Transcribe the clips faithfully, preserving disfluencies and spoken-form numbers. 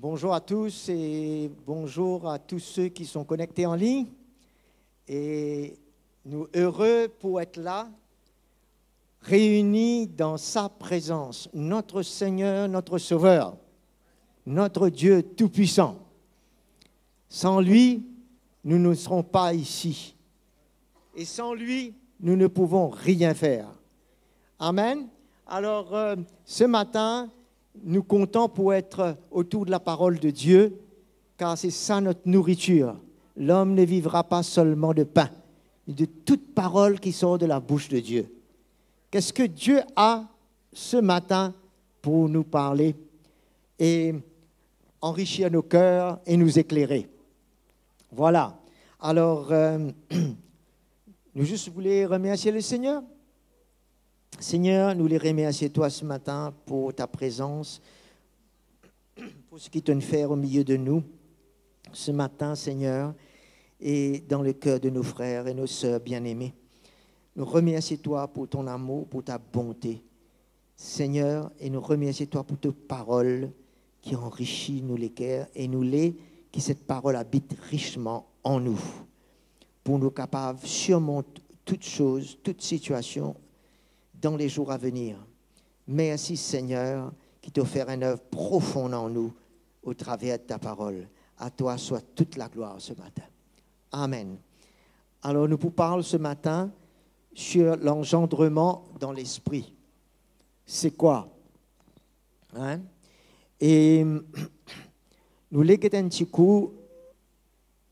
Bonjour à tous et bonjour à tous ceux qui sont connectés en ligne. Et nous heureux pour être là, réunis dans sa présence, notre Seigneur, notre Sauveur, notre Dieu Tout-Puissant. Sans lui, nous ne serons pas ici. Et sans lui, nous ne pouvons rien faire. Amen. Alors, euh, ce matin, nous comptons pour être autour de la parole de Dieu, car c'est ça notre nourriture. L'homme ne vivra pas seulement de pain, mais de toute parole qui sort de la bouche de Dieu. Qu'est-ce que Dieu a ce matin pour nous parler et enrichir nos cœurs et nous éclairer? Voilà. Alors, euh, nous juste voulons remercier le Seigneur. Seigneur, nous voulons remercier toi ce matin pour ta présence, pour ce que tu viens de faire au milieu de nous ce matin, Seigneur, et dans le cœur de nos frères et nos sœurs bien-aimés. Nous remercions toi pour ton amour, pour ta bonté, Seigneur, et nous remercions toi pour ta parole qui enrichit nos cœurs et nous les, que cette parole habite richement en nous, pour nous capables surmonter toutes choses, toutes situations dans les jours à venir. Merci Seigneur, qui tu fais une œuvre profonde en nous au travers de ta parole. À toi soit toute la gloire ce matin. Amen. Alors, nous vous parlons ce matin sur l'engendrement dans l'esprit. C'est quoi? Hein? Et nous allons un petit coup,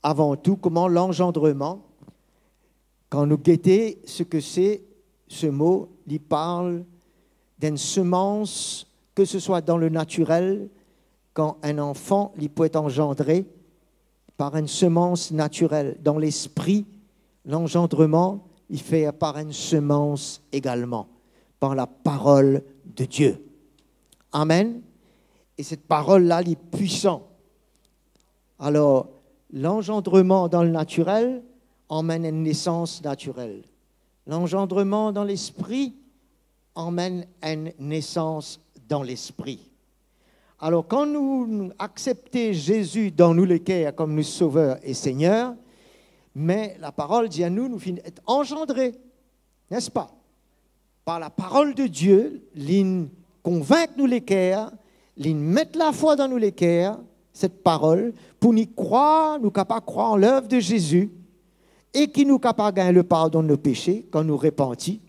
avant tout, comment l'engendrement, quand nous guettons ce que c'est, ce mot, il parle d'une semence, que ce soit dans le naturel, quand un enfant, il peut être engendré par une semence naturelle. Dans l'esprit, l'engendrement, il fait par une semence également, par la parole de Dieu. Amen. Et cette parole-là, elle est puissante. Alors, l'engendrement dans le naturel amène une naissance naturelle. L'engendrement dans l'esprit amène une naissance dans l'esprit. Alors, quand nous, nous acceptons Jésus dans nos cœurs comme notre Sauveur et Seigneur, mais la parole dit à nous, nous finissons d'être engendrés, n'est-ce pas? Par la parole de Dieu, li konvink nou leker, li met lafwa dan nou leker, cette parole, pou nou krwar, nou kapav krwar lèv de Jésus, e ki nou kapav gagn le pardon de nos péchés kan nou repanti.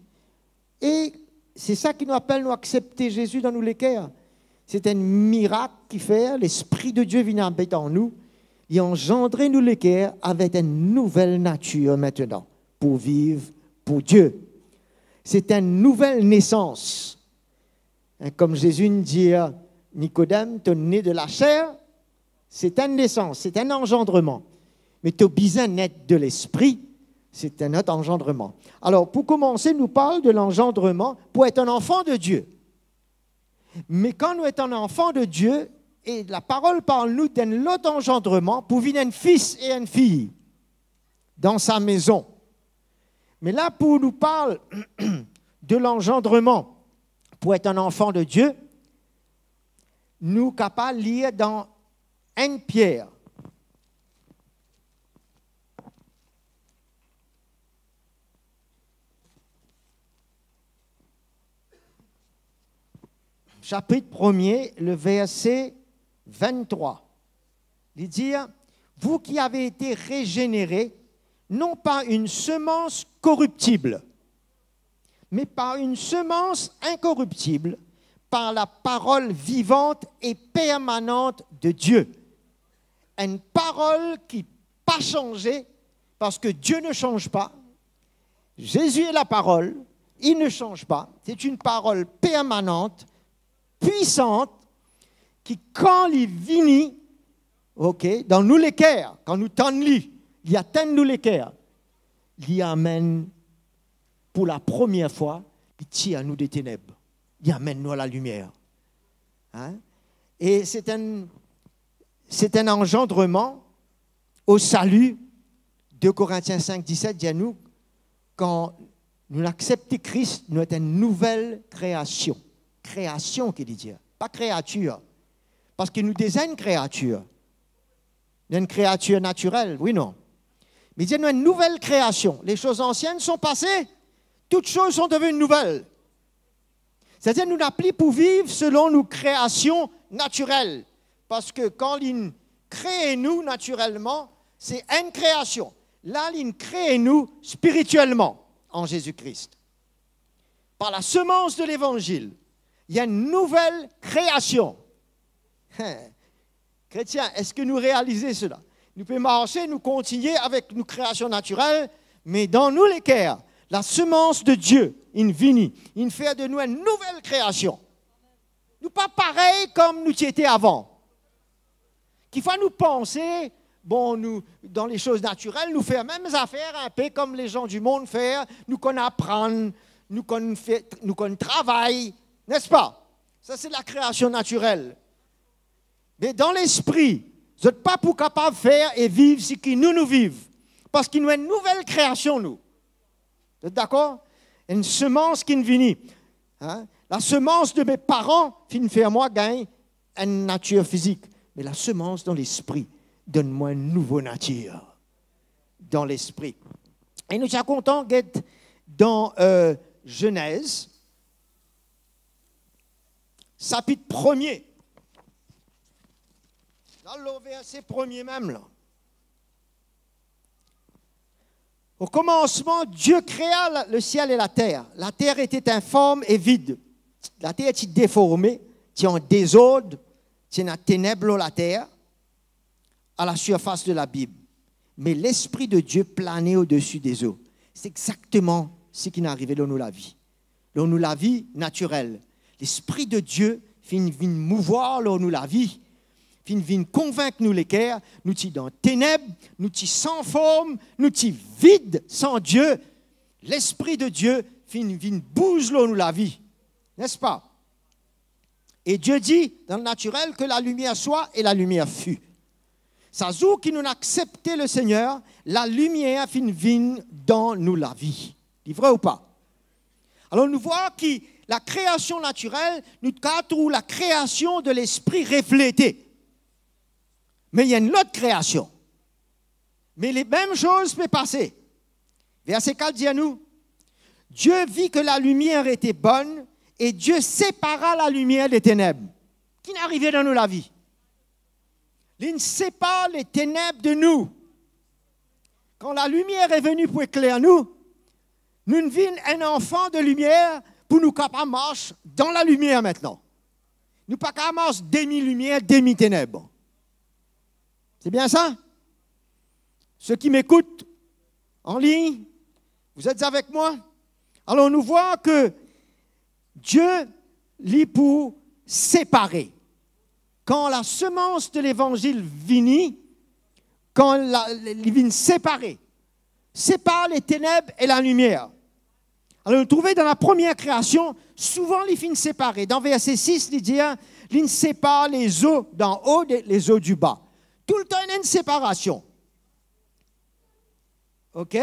E se sa ki nou apel nou aksepte Zezi dan nou leker. Se enn mirak ki fer Lespri de Dieu vinn abit an nou, li anzandre nou leker avek enn nouvel natir aster pou viv pou Die. Se enn nouvel nesans. Hein, kouma Zezi dir Nikodem, to ne de laser, se enn nesans, se enn anzandreman. Me to bizin net de Lespri, se enn lot anzandreman. Alor, pou koumanse, nou parl de lanzandreman pou et enn anfan de Die. Me kan nou et enn anfan de Die, e laparol parl nou d'enn lot anzandreman pou vinn enn fis e enn fiy dan sa mezon. Me la, pou nou parl de lanzandreman pou et enn anfan de Die, nou kapav lir dan enn Pier. Sapit premie, le verse vinn-trwa. Li dir, vous qui avez été régénérés, non par une semence corruptible, mais par une semence incorruptible, par la parole vivante et permanente de Dieu. Enn parol ki pa sanze, parce que Dieu ne change pas. Jésus est la parole, il ne change pas. C'est une parole permanente, puissante, ki kan li vini, ok, dan nou leker, kan nou tann li, li atenn nou leker, li amenn pou la premie fwa, li tir nou de teneb, li amenn nou a lalimier. Hein? E se enn, se enn anzandreman o sali. De Korintien sink diset dir nou, kan nou aksepte Kris, nou et enn nouvel kreasion. Kreasion ki li dir, pa kreatir. Parski nou deza enn kreatir. Nou enn kreatir natirel, wi, non? Me dir nou enn nouvel kreasion. Les choses anciennes sont passées, toutes choses sont devenues nouvelles. Setadir nou napli pou viv selon nou kreasion natirel. Parski kan li kre nou natirelman, se enn kreasion. La, li kre nou spiritielman an Zezi Kris. Par la semence de l'évangile, il y a une nouvelle création. Hein. Kretien, eski nou realize sela? Nou pe marse, nou kontigne avek nou kreasion natirel, me dan nou leker, la semence de Dieu inn vini, inn fer de nou enn nouvel kreasion. Nou pa parey kouma nou ti ete avan. Kifwa nou panse, bon, nou, dan les choses naturelles, nou fer mem zafer inpe kouma les gens du monde fer, nou konn aprann, nou konn fer, nou konn travay, n'est-ce pas? Sa se la kreasion natirel. Me dan lespri, zot pa pou kapav fer e viv seki nou, nou viv. Parski nou enn nouvel kreasion, nou. Zot dakor? Enn semans ki'nn vini. Hein? La semence de mes parents finn fer mwa gagn enn natir fizik. Me la semans dan lespri donn mwa enn nouvo natir dan lespri. E nou ti a kontan get dan, euh, Zenez, sapit premie. Al lor verse premie mem la. Au commencement, Dieu créa la, le ciel et la terre. La terre était informe et vide. Later ti deforme, ti an dezord, ti ena teneb lor later, à la surface de l'abîme. Mais l'Esprit de Dieu planait au-dessus des eaux. Se exakteman seki inn arive lor nou lavi. Lor nou lavi natirel, Lespri de Die finn vinn mouvwar lor nou lavi, finn vinn konvink nou leker, nou ti dan teneb, nou ti san form, nou ti vid san Die. Lespri de Die finn vinn bouz lor nou lavi, n'est-ce pas? Et Dieu dit, dans le naturel, que la lumière soit, et la lumière fut. Sa zour ki nou aksepte Lesegner, lalimier finn vinn dan nou lavi. Li vre ou pa? Alor nou vwar ki lakreasion natirel, nou kapav trouv lakreasion de lespri reflete. Me ena enn lot kreasion. Me lemem soz pe pase. Verse kat dir nou, Dieu vit que la lumière était bonne et Dieu sépara la lumière des ténèbres. Ki inn arive dan nou lavi? Linn separ leteneb de nou. Kan lalimier revini pou ekler nou, nou vinn enn anfan de limier pou nou kapav mars dan lalimier aster. Nou pa kapav mars demi limier, demi teneb. C'est bien ça? Ceux qui m'écoutent en ligne, vous êtes avec moi? Alors nous voyons que Dieu, li pou separe. Kan lasemans de levanzil vini, kan la, li vinn separe, separ leteneb e lalimier. Alor nou trouve dan lapremier kreasion, souvan li finn separe. Dan verse sis, li dir, linn separ les eaux d'en haut de les eaux du bas. Toultan ena enn separasion. Ok?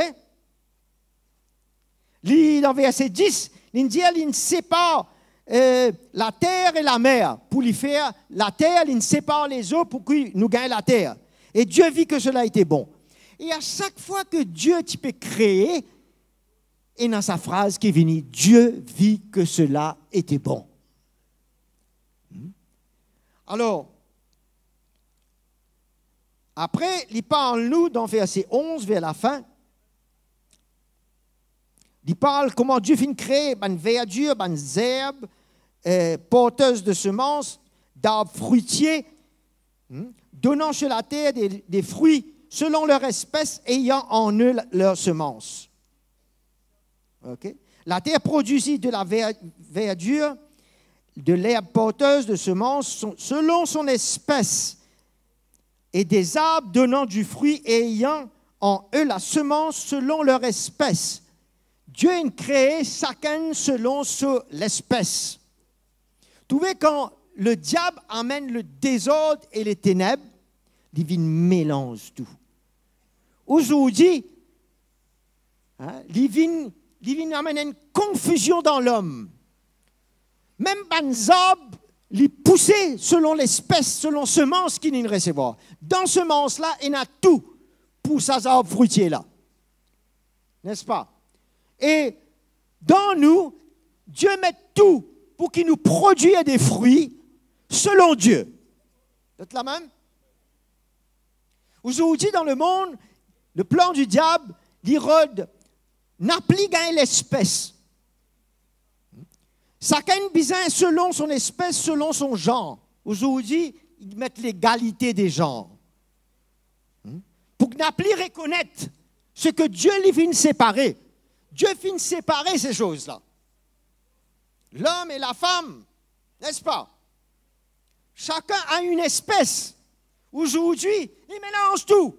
Li, dan verse dis, linn dir, linn separ, eh, later e lamer. Pou li fer later, linn separ les eaux pou ki nou gagn later. Et Dieu vit que cela était bon. E a sak fwa ki Dieu ti pe kree, ena sa fraz ki vini, Dieu vit que cela était bon. Hmm? Alor, apre, li parl nou dan verse onz, ver lafin, li parl kouma Dieu finn kree bann verdir, bann zerb, eh, portez de semans, d'arb fritier, hmm, donnant sur la terre des, des fruits selon leur espèce, ayant en eux la, leur semence. Ok? La terre produisit de la ver-, verdure, de l'herbe porteuse de semence son, selon son espèce, et des arbres donnant du fruit et ayant en eux la semence selon leur espèce. Dieu inn kree sakenn selon so lespes. Trouve kan lediab amenn ledezord e leteneb, li vinn melanz tou. Ozordi, hein, li vinn, li vinn amenn enn konfizion dan lom. Mem bann zarb Li pouse selon lespes, selon semans ki li resevwar. Dan semans la, ena tou pou sa zarb fritie la. Nespa? E dan nou, Die met tou pou ki nou prodwir de fri selon Die. Zot la mem? Ozordi, dan lemond, le plan du diab, li rod, napli gagn lespes. Sakenn bizin selon son espes, selon son zan. Ozordi, li met legalite de zan. Hmm? Pou ki napli rekonet seki Die li finn separe. Die finn separe se soz la. Lom e lafam, nespa? Sakenn a enn espes. Ozordi, li melanz tou.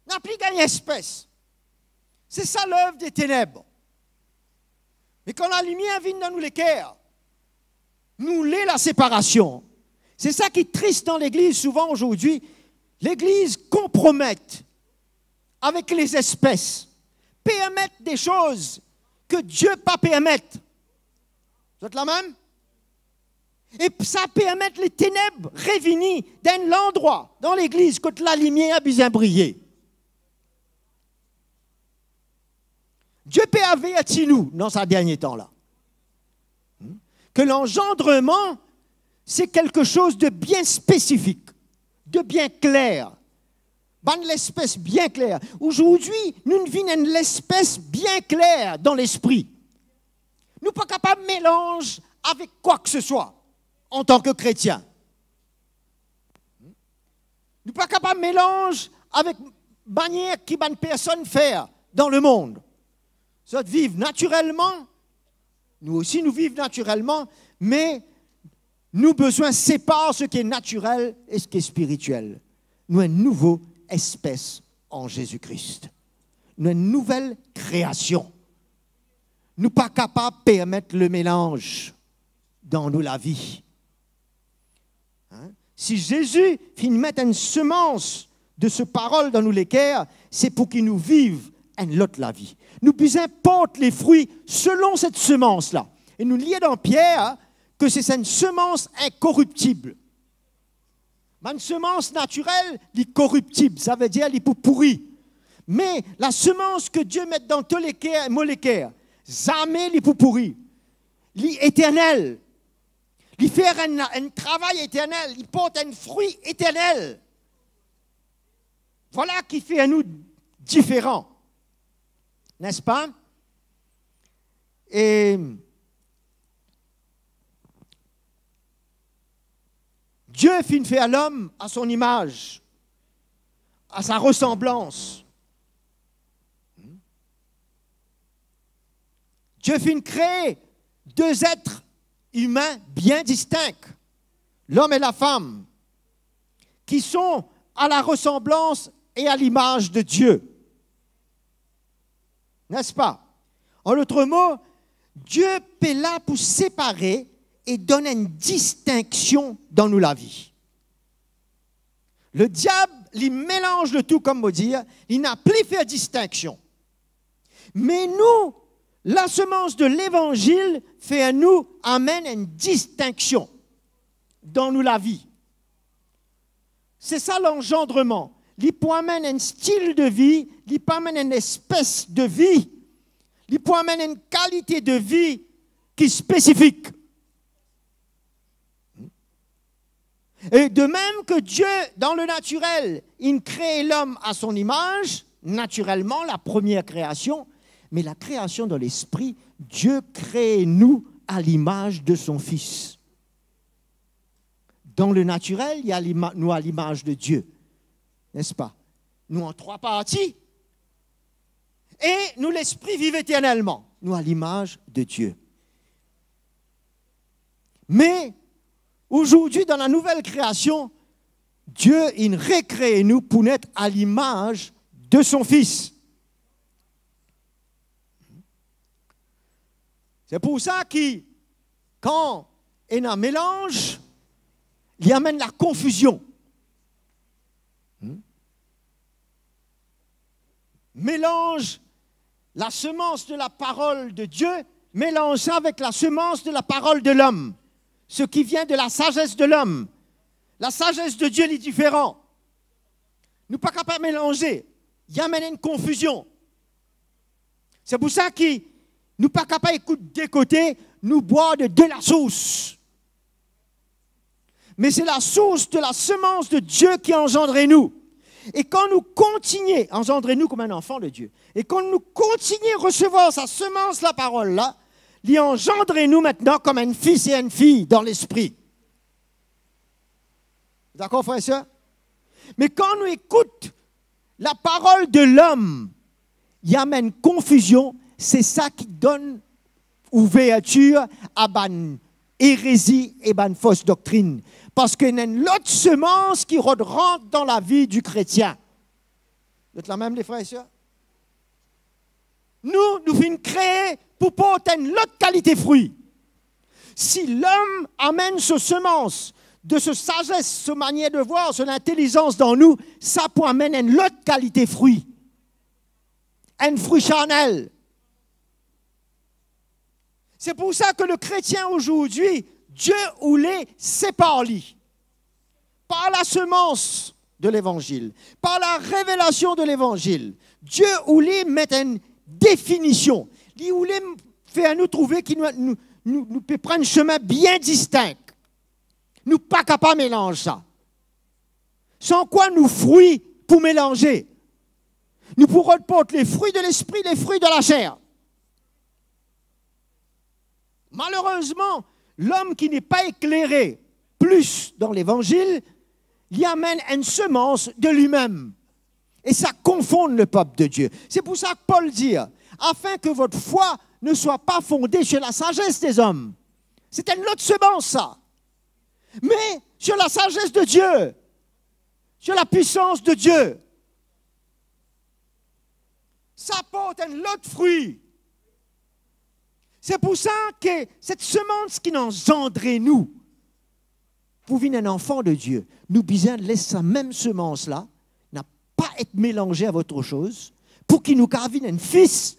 Napli gagn espes. Se sa lev de teneb. Me kan lalimier vinn dan nou leker, nou le laseparasion. Se sa ki tris dan legliz souvan ozordi. Legliz konpromet avek lezespes, permet de soz ki Die pa permet. Zot la mem? E sa permet leteneb revini dan enn landrwa dan legliz kot lalimier bizin briye. Die pe averti nou dan sa dernie tan la, hmm, ki lanzandreman se kelke soz de bien spesifik, de bien kler. Bann lespes bien kler. Ozordi, nou vinn enn lespes bien kler dan lespri. Nou pa kapav melanz avek kwa ki se swa antan ki kretien. Nou pa kapav melanz avek manier ki bann personn fer dan lemond. Zot viv natirelman, nou osi nou viv natirelman, me nou bizin separ seki natirel e seki spiritiel. Nou enn nouvo espes an Zezi Kri. Nou enn nouvel kreasion. Nou pa kapav permet lemelanz dan nou lavi. Hein? Si Zezi finn met enn semans de so parol dan nou leker, se pou ki nou viv enn lot lavi. Nou bizin port lefri selon set semans la. E nou lir dan Pier ki se enn semans inkoriptib. Bann semans natirel, li koriptib, savedir li pou pouri. Me lasemans ki Die met dan to leker, mo leker, zame li pou pouri. Li eternel. Li fer enn, enn travay eternel, li port enn fri eternel. Vwala ki fer nou diferan, nespa? E Die finn fer lom a son imaz, a sa resanblans. Die finn kre de zet imin bien distink, lom e lafam, ki son a la resanblans e a limaz de Die. Nespa? An lot mo, Die pe la pou separe e donn enn distinksion dan nou lavi. Lediab, li melanz letou, kouma mo dir, li napli fer distinksion. Me nou, lasemans de levanzil fer nou amenn enn distinksion dan nou lavi. Se sa lanzandreman. Li pou amenn enn stil de vi, li pou amenn enn espes de vi, li pou amenn enn kalite de vi ki spesifik. E de mem ki Die, dan le natirel, inn kre lom a son imaz, natirelman, la premie kreasion, me la kreasion dan lespri, Die kre nou a limaz de son Fis. Dan le natirel, li a lima-, nou a limaz de Die, nespa? Nou an trwa parti, e nou lespri viv eternelman, nou a limaz de Die. Me ozordi, dan la nouvel kreasion, Die inn rekre nou pou net a limaz de son Fis. Se pou sa ki, kan ena melanz, li amenn lakonfizion. Hmm? Melanz lasemans de la parol de Die, melanz sa avek lasemans de la parol de lom. ce qui vient de la sagesse de l'homme. La sagesse de Dieu, li diferan. Nou pa kapav melanze. Li amenn enn konfizion. Se pou sa ki nou pa kapav ekout de kote, nou bwar de de lasours. Me se lasours de la semans de Die ki anzandre nou. E kan nou kontigne anzandre nou kouma enn anfan de Die, e kan nou kontigne resevwar sa semans laparol la, li anzandre nou aster kouma enn fis e enn fiy dan lespri. Dakor, frer e ser? Me kan nou ekout laparol de lom, li amenn konfizion, se sa ki donn ouvertir a bann erezi e bann fos doktrinn. Parski ena enn lot semans ki rod rant dan lavi di kretien. Zot la mem, le frer e ser? Nou, nou finn kree pou port enn lot kalite fri. Si lom amenn so semans de so sazes, so manier de vwar, so lintelizans dan nou, sa pou amenn enn lot kalite fri. Enn fri charnel. Se pou sa ki le kretien azordi, Die oule separ li. Par la semans de levanzil, par la revelasion de levanzil, Die oule met enn definision. Li oule fer nou trouve ki nou, nou, nou, nou pe pran enn semin bien distink. Nou pa kapav melanz sa. San kwa nou fri pou melanze. Nou pou rod port le fri de lespri, le fri de laser. Malerezman, lom ki n'est pas éclairé plus dan levanzil, li amenn enn semans de limem. E sa konfonn le pep de Die. Se pou sa ki Pol dir, afin que votre foi ne soit pas fondée sur la sagesse des hommes. Se enn lot semans sa. Me sur la sagesse de Dieu, sur la puissance de Dieu. Sa port enn lot fri. Se pou sa ki set semans ki anzandre nou pou vinn enn anfan de Die, nou bizin les sa mem semans la, napa et melanze avek otre soz, pou ki nou kav vinn enn fis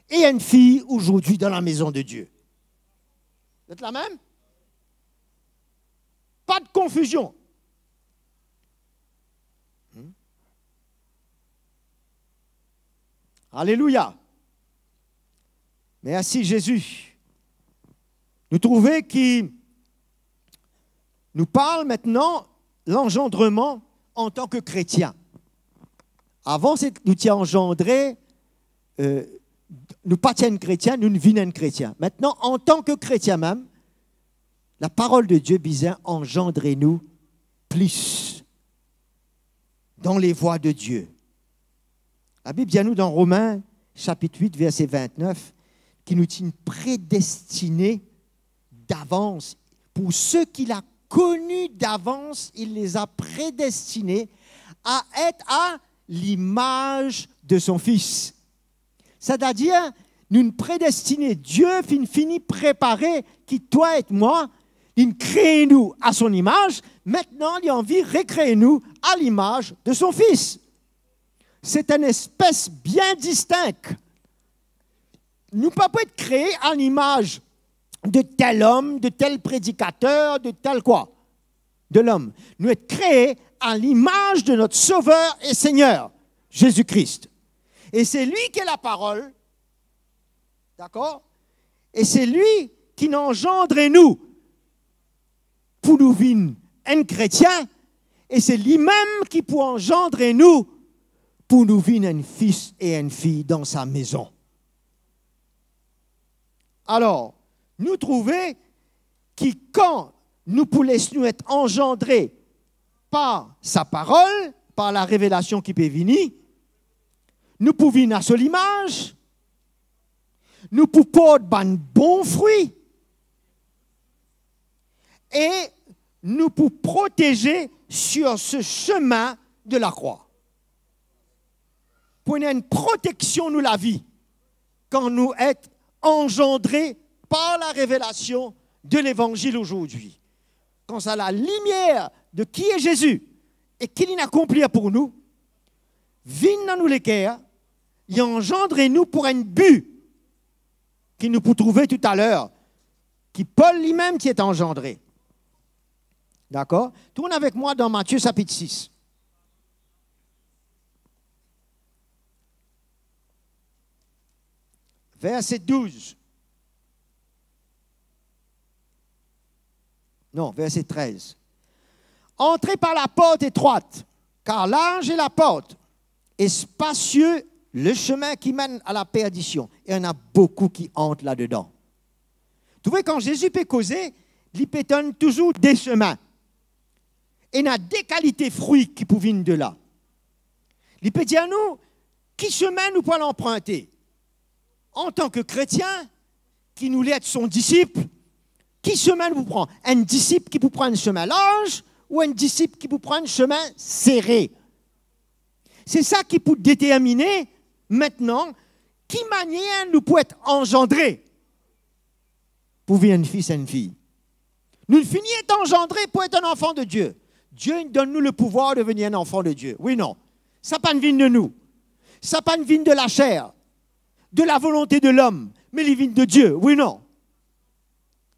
e enn fiy azordi dan lamezon de Die. Zot la mem? Pa de konfizion. Hmm? Alelouya. Mersi Zezi. Nou trouve ki nou parl aster lanzandreman antan ki kretien. Avan, se, nou ti anzandre, eh, nou pa ti enn kretien, nou vinn enn kretien. Aster, antan ki kretien mem, laparol de Die bizin anzandre nou plis dan levwa de Die. Labib dir nou dan Romin sapit wit, verse vintnef, ki nou ti predestine davans. Pour ceux qu'il a connus d'avance, il les a prédestinés à être à l'image de son Fils. Setadir, nou predestine, Die finn fini prepare ki twa ek mwa, li kree nou a son imaz, aster li anvi rekree nou a limaz de son Fis. Se enn espes bien distink. Nou pa pou et kree a limaz de tel om, de tel predikater, de tel kwa, de lom. Nou et kree a limaz de not Sover e Segner, Zezi Kris. E se li ki laparol, dakor? E se li ki anzandre nou pou nou vinn enn kretien, e se limem ki pou anzandre nou pou nou vinn enn fis e enn fiy dan sa mezon. Alor, nou trouve ki kan nou pou les nou et anzandre par sa parol, par larevelasion ki pe vini, nou pou vinn a so limaz, nou pou port bann bon fri, e nou pou proteze sur se semin de lakrwa. Pou ena enn proteksion nou lavi kan nou et anzandre par larevelasion de Levanzil azordi. Kan sa lalimier de ki e Zezi e ki li akonplir pou nou vinn dan nou leker, li anzandre nou pou enn bi ki nou pou trouve toutaler, ki Pol limem ti et anzandre. Dakor? Tourn avek mwa dan Matie sapit sis. Verse douz. Non, verse trez. Antre par laport etrwat, kar larz e laport e spasie lesemin ki menn a laperdision, e ena boukou ki ant ladedan. Trouve, kan Zezi pe koze, li pe tann touzour de semin. Ena de kalite frwi ki pou vinn de la. Li pe dir nou ki semin nou pou al anprinte. Antan ki kretien, ki nou le et son disip, ki semin nou pou pran? Enn disip ki pou pran semin larz ou enn disip ki pou pran semin sere? Se sa ki pou determine mintnan ki manier nou pou et anzandre pou vinn enn fis, enn fiy. Nou fini et anzandre pou et enn anfan de Die. Die donn nou le pouvwar de vinn enn anfan de Die. Wi, non? Sa pa'nn vinn de nou. Sa pa'nn vinn de laser, de lavolonte de lom, me li vinn de Die. Wi, non?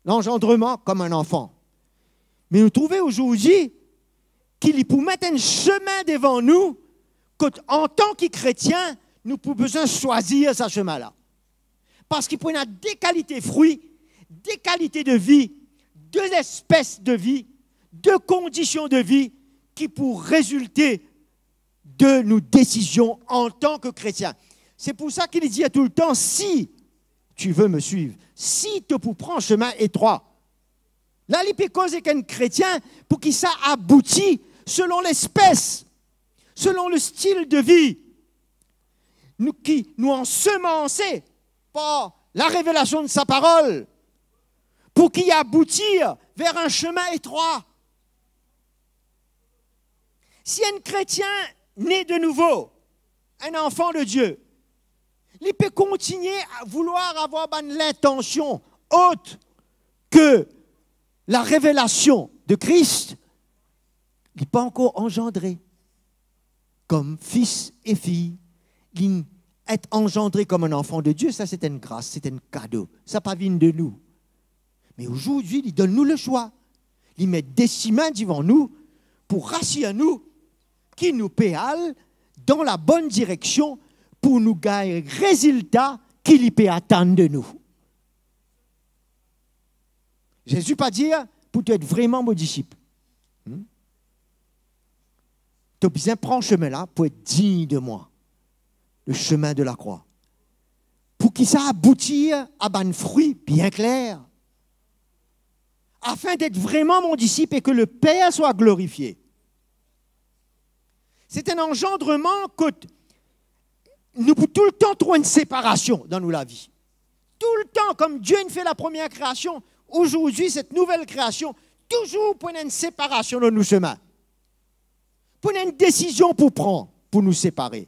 Lanzandreman kom enn anfan. Me nou trouve azordi ki li pou met enn semin devan nou, kot antan ki kretien, nou pou bizin swazir sa semin la. Parski pou ena de kalite frwi, de kalite de vi, de lespes de vi, de kondision de vi ki pou rezilte de nou desizion antan ki kretien. Se pou sa ki li dir toultan, "Si tu veux me suivre", si to pou pran semin etrwa. La, li pe koz ek enn kretien pou ki sa abouti selon lespes, selon le stil de vi nou, ki nou ansemanse par larevelasion de sa parol, pou ki aboutir ver enn semin etrwa. Si enn kretien ne de nouvo, enn anfan de Die, li pe kontigne a voulwar avoir bann lintansion ot ki larevelasion de Kris, li pa ankor anzandre kom fis e fiy. Li et anzandre kom enn anfan de Die, sa se enn gras, se enn kado. Sa pa vinn de nou. Me azordi, li donn nou leswa. Li met de semin devan nou pou rasir nou ki nou pe al dan labonn direksion pou nou gagn rezilta ki li pe atann de nou. Zezi pa dir pou to et vreman mo disip. Hmm? To bizin pran semin la pou et dign de mwa, le semin de lakrwa. Pou ki sa aboutir a bann frwi bien kler, afin d'être vraiment mon disciple et que le Père soit glorifié. Se enn anzandreman kot nou pou toultan trouv enn separasion dan nou lavi. Toultan, kom Die inn fer lapremier kreasion, azordi, set nouvel kreasion, touzour pou ena enn separasion dan nou semin. Pou ena enn desizion pou pran, pou nou separe.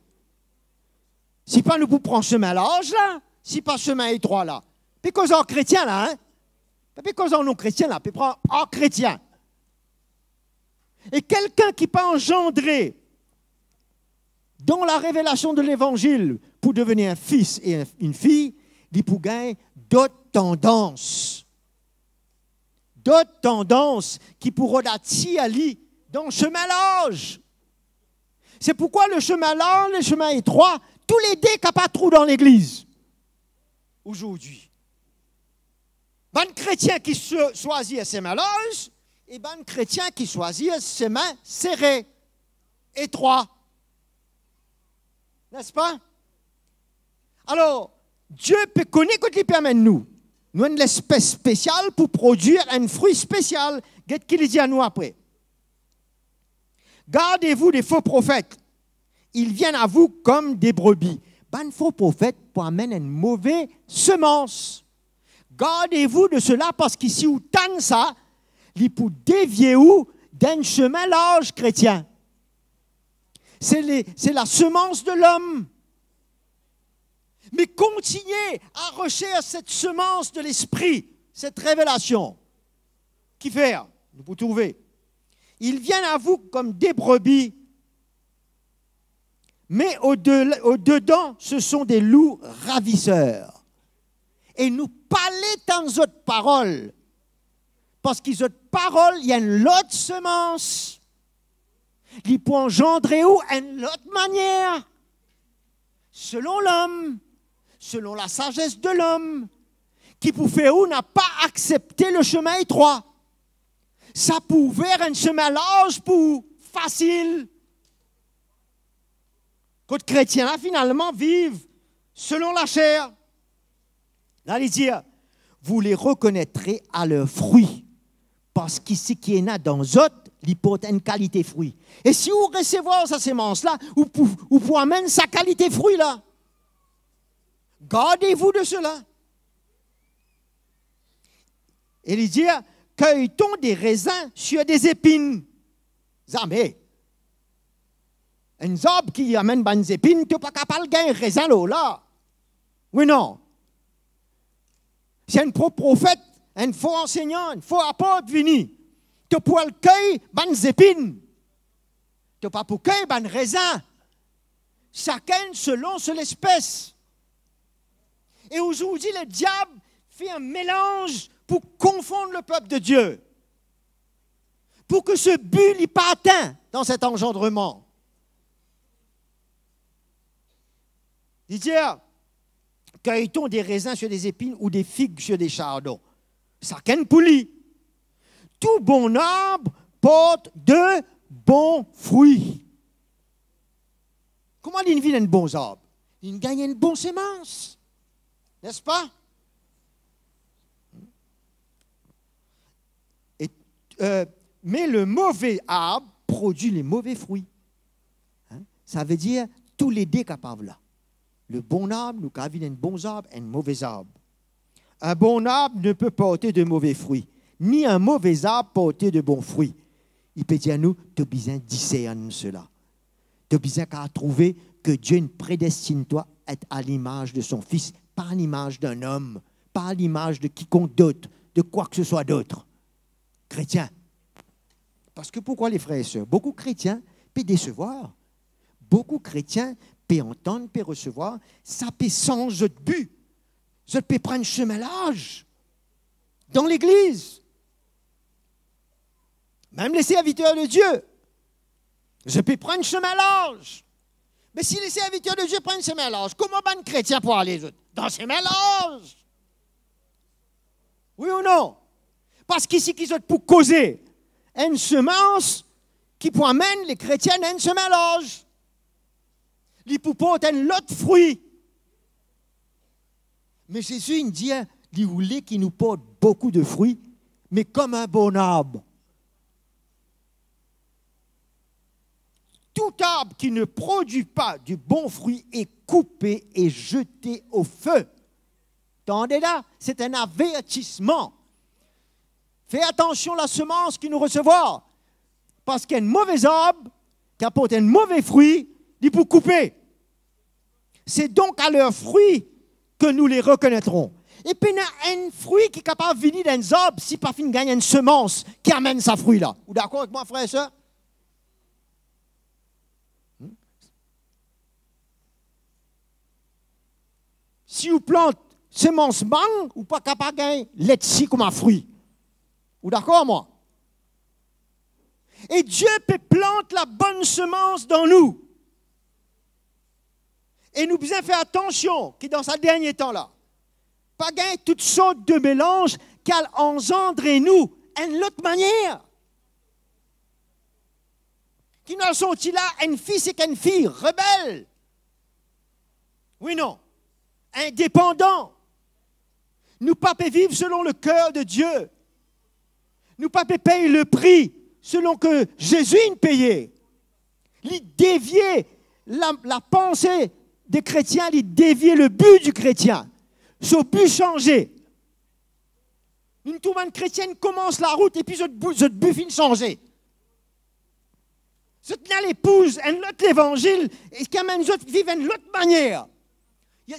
Si pa nou pou pran semin larz la, si pa semin etrwa la. Pe koz ar kretien la, hein? Pa pe koz ar non-kretien la, pe pran ar kretien. E kelkenn ki pa anzandre dan larevelasion de levanzil pou deveni enn fis e enn, enn fiy, li pou gagn dot tandans. Dot tandans ki pou rod atir li dan semin larz. Se pourkwa le semin larz, le semin etrwa, toulede kapav trouv dan legliz azordi. Bann kretien ki swa-, swazir semin larz e bann kretien ki swazir semin sere, etrwa. N'est-ce pas? Alor, Die pe kone kot li pe amenn nou. Nou enn lespes spesial pou prodwir enn frwi spesial. Get ki li dir nou apre. Gardez-vous des faux prophètes. Ils viennent à vous comme des brebis. Bann fo profet pou amenn enn move semans. Gardez-vous de cela, parski si ou tann sa, li pou devie ou dan enn semin larz, kretien. Se le, se la semans de lom. Me kontigne a resers set semans de Lespri, set revelasion. Kifer? Nou pou trouve. Ils viennent à vous comme des brebis, mais au de-, au dedans, ce sont des loups ravisseurs. E nou pale tann zot parol. Parski zot parol, li enn lot semans. Li pou anzandre ou enn lot manier. Selon lom, selon lasazes de lom, ki pou fer ou napa aksepte le chemin etrwa. Sa pou ouver enn semin larz pou ou, fasil. Kot kretien la, finalman, viv selon laser. La, li dir, vous les reconnaîtrez à leurs fruits. Parski seki ena dan zot, li port enn kalite frwi. E si ou resevwar sa semans la, ou pou, ou pou amenn sa kalite frwi la. Gardez-vous de cela. E li dir, cueille-t-on des raisins sur des épines? Zame. Enn zab ki amenn bann zepinn, to pa kapav gagn rezin lor la. Wi, non? Si enn fo profet, enn fo ansegnan, enn fo apot vini, to pou al key bann zepinn. To pa pou key bann rezin. Sakenn selon so lespes. E ozordi, lediab fer enn melanz pou konfonn lepep de Die. Pour que ce but n'est pas atteint dans cet engendrement. Li dir, cueille-t-on des raisins sur des épines ou des figues sur des chardons? Sakenn pou li. Tout bon arbre porte de bons fruits. Kouma li vinn enn bon zab? Li gagn enn bon semans, n'est-ce pas? Et, euh, mais le mauvais arbre produit les mauvais fruits. Hein? Sa ve dir, toulede kapav la. Le bon arbre, nou kapav vinn enn bon zab, enn move zab. Un bon arbre ne peut porter de mauvais fruits, ni un mauvais arbre porter de bons fruits. Li pe dir nou, to bizin discerne cela. To bizin kapav trouve que Dieu ne prédestine toi à être à l'image de son Fils, pas à l'image d'un homme, pas à l'image de quiconque d'autre, de quoi que ce soit d'autre. Kretien. Parski pourkwa, les frères et sœurs, boukou kretien pe desevwar. Boukou kretien pe antann, pe resevwar, sa pe sanz zot bi. Zot pe pran semin larz dan legliz. Mem les serviteurs de Dieu, zot pe pran semin larz. Me si les serviteurs de Dieu pran semin larz, kouma bann kretien pou ale zot? Dan semin larz. Wi ou non? Parski seki zot pou koze, enn semans ki pou amenn lekretien enn semin larz. Li pou port enn lot frwi. Me Zezi inn dir, li oule ki nou port boukou de frwi, me kom enn bon arb. Tout arbre qui ne produit pas du bon fruit est coupé et jeté au feu. Tande la, se enn avertisman. Fer atansion lasemans ki nou resevwar, parski enn move arb ki aport enn move frwi, li pou koupe. C'est donc à leurs fruits que nous les reconnaîtrons. E pena enn frwi ki kapav vini dan enn zarb si pa finn gagn enn semans ki amenn sa frwi la. Ou dakor avek mwa, frer e ser? Hmm? Si ou plant semans mang, ou pa kapav gagn letsi kouma frwi. Ou dakor mwa? E Die pe plant labonn semans dan nou. E nou bizin fer atansion ki dan sa dernie tan la, pa gagn tout sort de melanz ki al anzandre nou enn lot manier. Ki nou al sorti la enn fis ek enn fiy rebel. Wi, non? Indepandan. Nou pa pe viv selon le ker de Die. Nou pa pe pey le pri selon ke Zezi inn peye. Li devie la, lapanse de kretien, li devie le bi di kretien. So bi sanze. Nou trouv bann kretien koumans larout epi zot bi, zot bi finn sanze. Zot ena lepouz enn lot levanzil e ki amenn zot viv enn lot manier.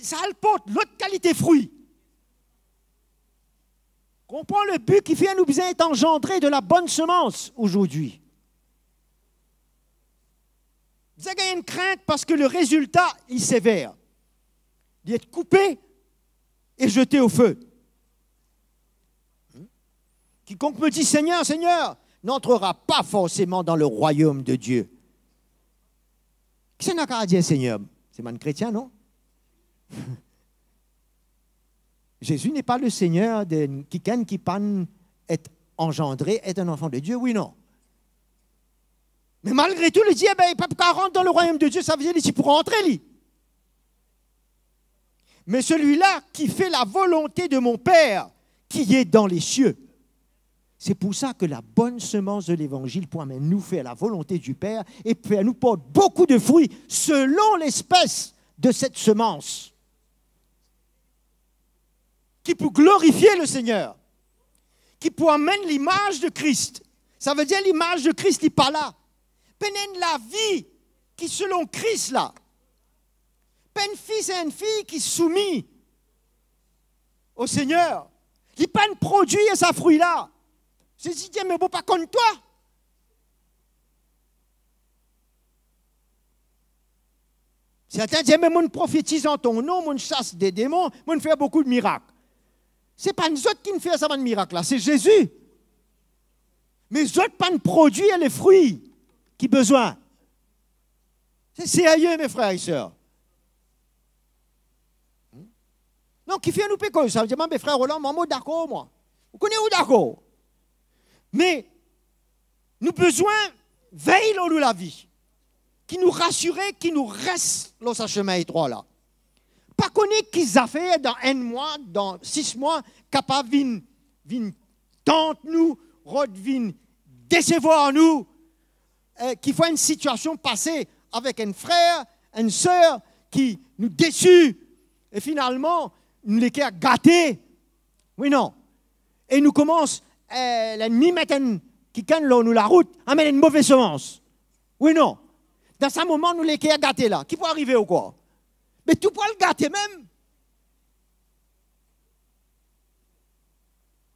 Sa al port lot kalite frwi. Konpran le bi ki fer nou bizin et anzandre de la bonne semence aujourd'hui. Bizin gagn enn krint parski le rezilta, li sever. Li et koupe e zete o fe. Hmm? Quiconque me dit, Seigneur, Seigneur, n'entrera pas forcément dans le royaume de Dieu. Kisannla kapav dir Seigneur? Se bann kretien, non? Jésus n'est pas le Seigneur de quelqu'un qui pa'nn et anzandre, et un enfant de Dieu, wi, non? Me malgre tou, li dir, be, li pa pou kapav rant dan le royaume de Dieu, sa ve dir li ti pou rantre, li. Mais celui-là qui fait la volonté de mon Père qui est dans les cieux. C'est pour ça que la bonne semence de l'évangile pou amenn nou fer la volonté du Père et fer nou port beaucoup de fruits selon l'espèce de cette semence qui pou glorifie le Seigneur, ki pou amenn limaz de Kris. Sa ve dir limaz de Kris, li pa la. Pa ena enn lavi ki selon Kris la. Pa enn fis e enn fiy ki soumi o Segner. Li pa'nn prodwir sa fri la. Sezi dir, me mo pa konn twa. Sertin dir, me mo'nn profetiz an to nom, mo'nn sas de demon, mo'nn fer boukou de mirak. Se pa zot ki'nn fer sa bann mirak la, se Zezi. Me zot pa'nn prodwir lefri ki bizin. Se serye, me frer e ser. Non, kifer nou pe koz sa? Dir, me frer Roland, mwa, mo dakor, mwa. Ou kone ou dakor. Me nou bizin vey lor nou lavi, ki nou rasire, ki nou res lor sa semin etrwa la. Pa kone ki zafer dan enn mwa, dan sis mwa, kapav vinn, vinn tant nou, rod vinn desevwar nou, eh, ki fer enn sitiasion pase avek enn frer, enn ser ki nou desi, e finalman, nou leker gate. Wi, non? E nou koumans, eh, lennmi met enn kikenn lor nou larout, amenn enn move semans. Wi, non? Dan sa moman, nou leker gate la, ki pou arive ou krwar? Me tou pou al gate mem.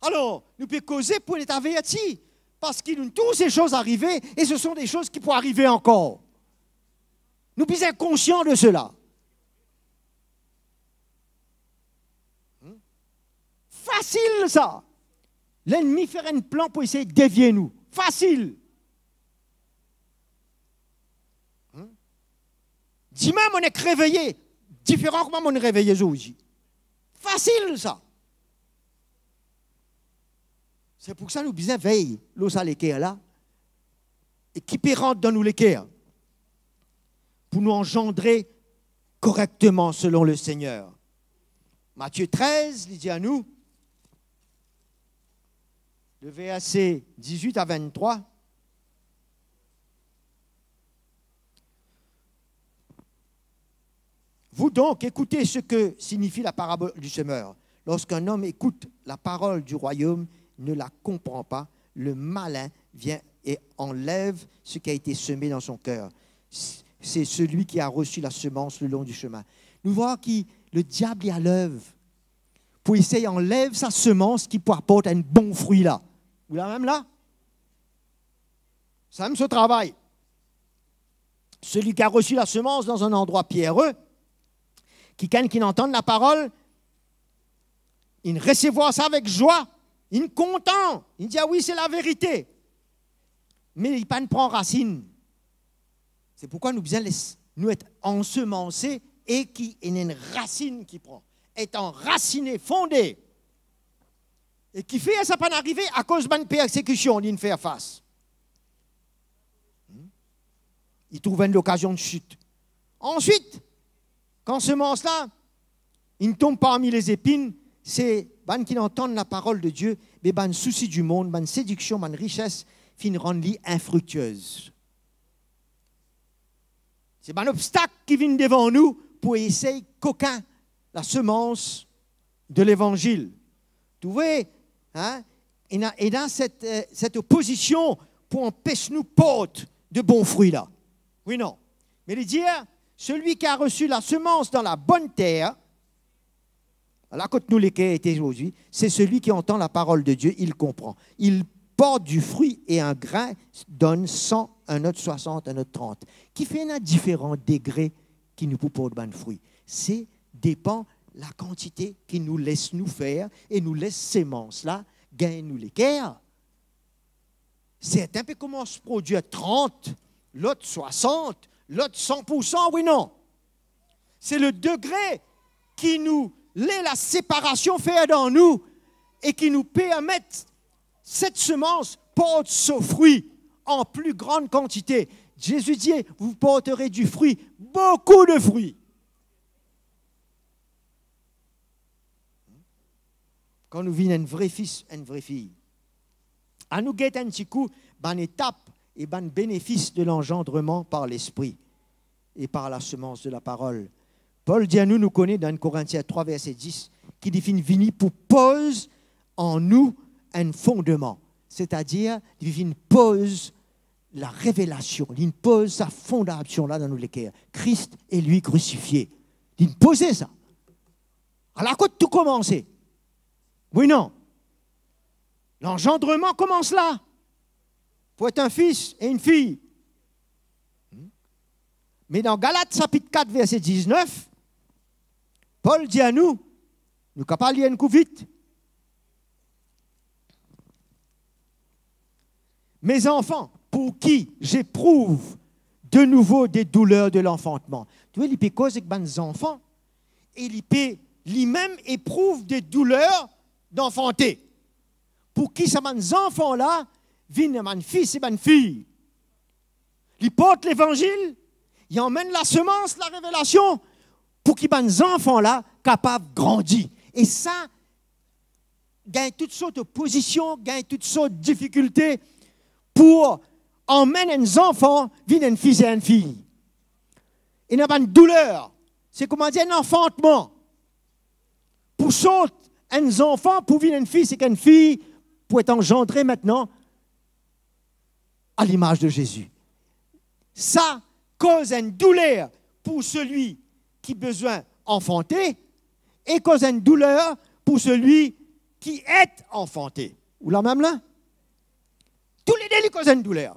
Alor, nou pe koze pou nou averti, parski nou tou se soz arive, e se son de soz ki pou arive ankor. Nou bizin konsian de sela. Hmm? Fasil sa. Lennmi fer enn plan pou esey devie nou. Fasil. Hmm? Dimin, mo'nn ek reveye, diferan kouma mo'nn reveye zordi. Fasil sa. Se pou sa nou bizin vey lor sa leker la, e ki pe rant dan nou leker, pou nou anzandre korekteman selon Lesegner. Matie trez, li dir anou, le verse dizwit a venntrwa, Vous donc, écoutez ce que signifie la parabole du semeur. Lorsqu'un homme écoute la parole du royaume, ne la comprend pas, le malin vient et enlève ce qui a été semé dans son cœur. C'est celui qui a reçu la semence le long du chemin. Nou vwar ki lediab li alev pou esey anlev sa semans ki pou aport enn bon fri la. Ou la mem la? Sa mem so travay. Celui qui a reçu la semence dans un endroit pierreux, kikenn ki antann laparol, li resevwar sa avek zwa, li kontan, li dir, "Ah wi, se laverite." Me li pa'nn pran rasinn. Se poukwa nou bizin les nou et ansemanse e ki ena enn rasinn ki pran, et anrasine, fonde. E kifer sa pa'nn arive? Akoz bann persekision li'nn fer fas. Hmm? Li trouv enn lokazion de sit. Answit, kan semans la inn tom parmi lezepinn, se bann ki antann laparol de Die, me bann sousi dimond, bann sediksion, bann rises finn rann li infriktiez. Se bann obstak ki vinn devan nou pou esey kokin lasemans de levanzil. Trouve, hein, ena, ena set, eh, set opozision pou anpes nou port de bon fri la. Wi, non? Me li dir, celui qui a reçu la semence dans la bonne terre, la kot nou leker ete zordi, c'est celui qui entend la parole de Dieu, il comprend. Il porte du fruit et un grain donne cent, un autre soixante, un autre trente. Kifer ena diferan degre ki nou pou port bann fri? Se depan lakantite ki nou les nou fer e nou les semans la gagn nou leker. Sertin pe koumans prodwir trant, lot swasant, lot san pour san, wi non? Se le degre ki nou les laseparasion fer dan nou e ki nou permet set semans port so fri an pli gran kantite. Zezi dir, vous porterez du fruit, beaucoup de fruits. Kan nou vinn enn vre fis, enn vre fi. Anou get enn ti kou bann etap e bann benefis de lanzandreman par Lespri e par lasemans de laparol. Pol dir nou, nou kone dan Korintien trwa verse dis, ki li finn vini pou poz an nou enn fondeman, setadir li vinn poz larevelasion, li poz sa fondasion la dan nou leker, Kris e li krisifie. Li poze sa. Ala kot tou koumanse. Wi non? Lanzandreman koumans la. Pou et enn fis e enn fi. Me dan Galat sapit kat verse diznef, Pol dir nou, nou kapav lir enn kou vit. Mes enfants, pour qui j'éprouve de nouveau des douleurs de l'enfantement. Tou li pe koz ek bann zanfan e li pe limem eprouv de douler danfante. Pou ki sa bann zanfan la vinn bann fis e bann fi. Li port levanzil, li amenn lasemans, larevelasion, pou ki bann zanfan la kapav grandi. E sa, gagn tout sort opozision, gagn tout sort difikilte pou amenn enn zanfan vinn enn fis e enn fi. Ena bann douler, se koumadir enn anfantman. Pou sort enn zanfan, pou vinn enn fis ek enn fi, pou et anzandre aster a limaz de Zezi. Sa koz enn douler pou selwi ki bizin anfante e koz enn douler pou selwi ki et anfante. Ou la mem la? Toulede li koz enn douler.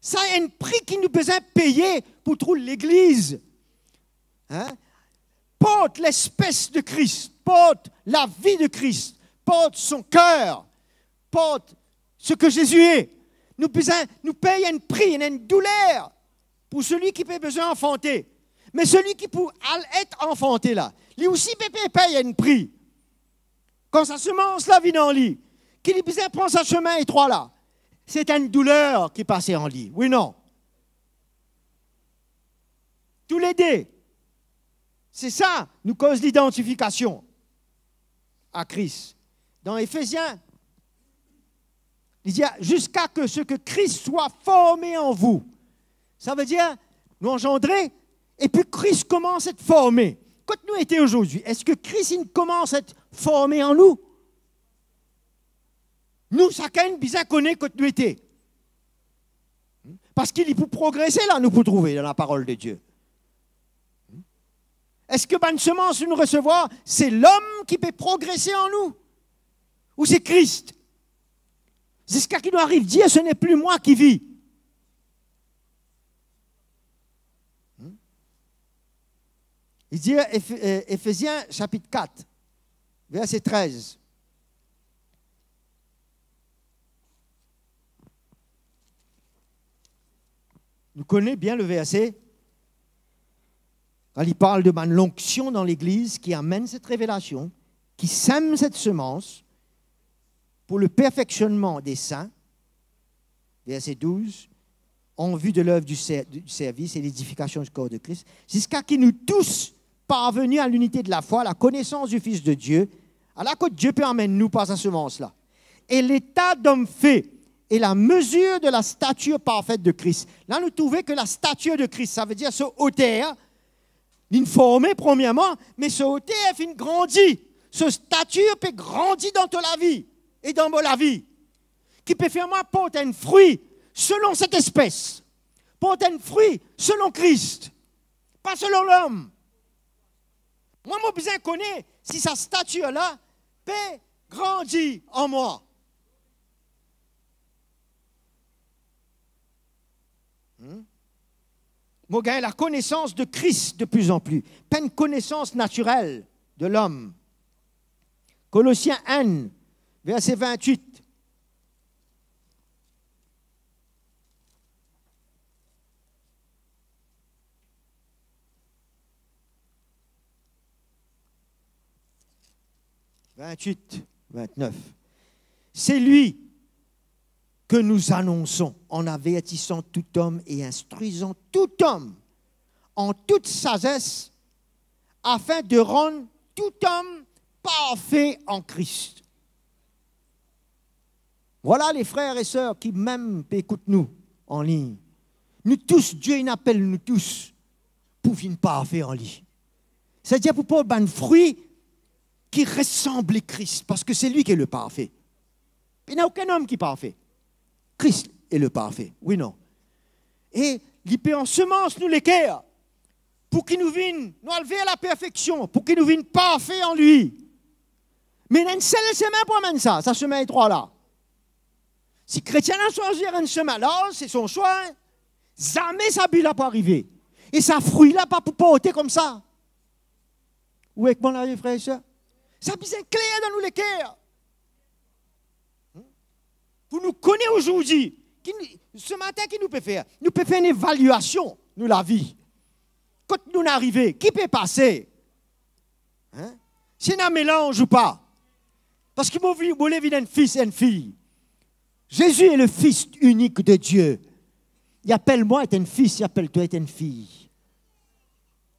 Sa enn pri ki nou bizin peye pou trouv legliz. Hein? Port lespes de Kris, port lavi de Kris, port son ker, port seki Zezi e. Nou bizin, nou pey enn pri, enn douler pou selwi ki pe bizin anfante. Me selwi ki pou al et anfante la, li osi pe, pe pey enn pri. Kan sa semans la vinn an li, ki li bizin pran sa semin etrwa la, se enn douler ki pase an li. Wi non? Toulede. Se sa, nou koz lidantifikasion a Kris. Dan Efezien, li dir, ziska ke seki Kris swa forme an vou. Savedir, nou anzandre, epi Kris koumans et forme. Kot nou ete azordi? Eski Kris inn koumans et forme an nou? Nou sakenn bizin kone kot nou ete. Parski li pou progrese la, nou pou trouve dan laparol de Die. Eski bann semans nou resevwar, se lom ki pe progrese an nou? Ou se Kris? Ziska ki nou ariv dir, "Ce n'est plus moi qui vis." Hmm? Li dir, Efe-, eh, Efezien sapit kat, verse trez. Nou kone bien le verse, kan li parl de bann lonksion dan legliz ki amenn set revelasion, ki sem set semans pour le perfectionnement des saints, verset douze, en vue de l'œuvre du ser-, du service et l'édification du corps de Christ, ziska ki nou tous parveni a linite de lafwa, lakonesans di Fis de Die, ala kot Die pe amenn nou par sa semans la. Et l'état d'homme fait, et la mesure de la stature parfaite de Christ. La, nou trouve ke la stature de Christ, savedir so oter, li forme premierman, me so oter finn grandi, so statir pe grandi dan to lavi e dan mo lavi, ki pe fer mwa port enn fri selon set espes, port enn fri selon Kris, pa selon lom. Mwa, mo bizin kone si sa statir la pe grandi an mwa. Hmm? Mo gagn lakonesans de Kris de pli an pli, pa enn konesans natirel de lom. Kolosien enn, verse vintwit. Vintwit, vintnef. C'est lui que nous annonçons en avertissant tout homme et instruisant tout homme en toute sagesse, afin de rendre tout homme parfait en Christ. Vwala, les frères et sœurs ki mem pe ekout nou an lign, nou tous, Dieu inn apel nou tous pou vinn parfe an li. Setadir pou port bann fri ki resanble Kris, parski se li ki le parfe. Pena okenn om ki parfe. Kris est le parfait. Wi, non? E li pe ansemans nou leker pou ki nou vinn, nou al ver laperfeksion, pou ki nou vinn parfe an li. Me ena enn sel semin pou amenn sa, sa semin etrwa la. Si kretien la swazir enn semin larz, se son swa, hein. Zame sa bi la pou arive. E sa fri la pa pou porte koumsa. Ou ek mwa la, frer e ser? Sa bizin kler dan nou leker. Hmm? Pou nou kone azordi, ki nou, se matin ki nou pe fer? Nou pe fer enn evaliasion nou lavi. Kot nou arive? Ki pe pase? Hein? Si ena melanz ou pa? Parski mo vi-, mo le vinn enn fis, enn fiy. Jésus est le Fils unique de Dieu. Li apel mwa et enn fis, li apel twa et enn fiy.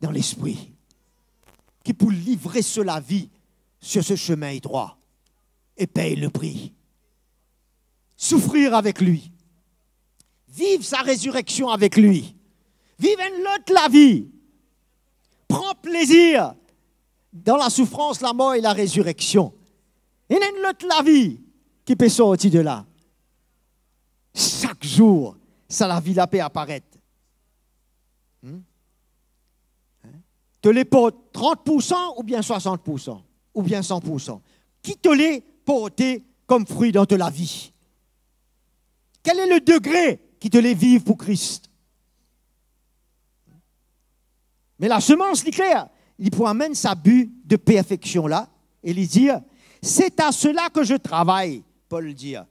Dan lespri. Ki pou livre so lavi sur ce chemin étroit et paye le prix. Souffrir avec lui. Viv sa rezireksion avek li. Viv enn lot lavi. Pran plezir dan lasoufrans, lamor e larezireksion. Ena enn lot lavi ki pe sorti de la. Sak zour, sa lavi la pe aparet. Hmm? Hein? To le port trant poursan oubien swasant poursan, oubien san poursan? Ki to le porte kom fri dan to lavi? Quel est le degré ki to le viv pou Kris? Me lasemans, li kler, li pou amenn sa bi de perfeksion la, e li dir, c'est à cela que je travaille, Pol dir,